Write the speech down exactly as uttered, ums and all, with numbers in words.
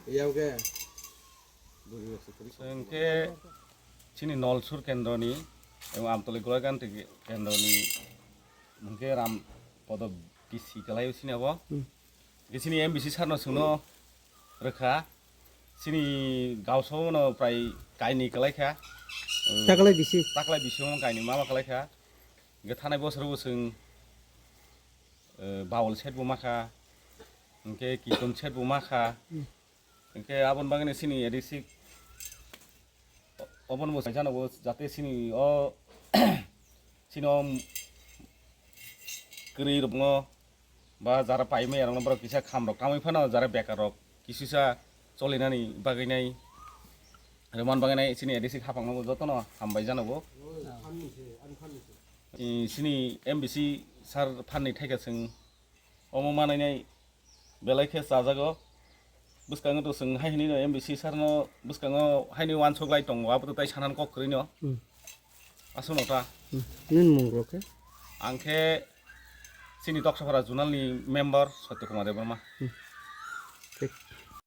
Yauke. Hwnkhe chini Nolsur kendroni, ebo Amtoli Golaghanti kendroni, hwnkhe Ram Podo bisi kwlaio chini abo. Hmm. Hwnkhe chini M B C sir no chwngno rwkha, chini gausao no prai kainwi kwlaikha. Taklai bisi. Taklai bisi wng kainwi mama kwlaikha. Hwnkhe thanai bosoro bo chwng, eh, bawal set bo makha, hwnkhe kiton set bo makha. Hmm. Hwnkhe aboni bagwino chini A D C obono bo saijano bo jate chini o, chini o kwrwi rokno ba jara paimaya rokno borok kisa kham rok tamwi phano jara bekar rok kisisa cholinani bagwi nai, rwman bagwi nai chini A D C haphangno bo jotono hambai jano bo. I chini M B C sir phanni thaika chwng omo manai nai belai khe chajago. Bwskango to chwng hai hwnwi no M B C sir no bwskango haino uansuk lai tongo, abo to tai sanani kok kwrwi no. Hmm. Aswkno ta. Hmm. Nini mung rok khe? Ang khe chini Doksapara zonal ni member Satya Kumar Debbarma. Hmm.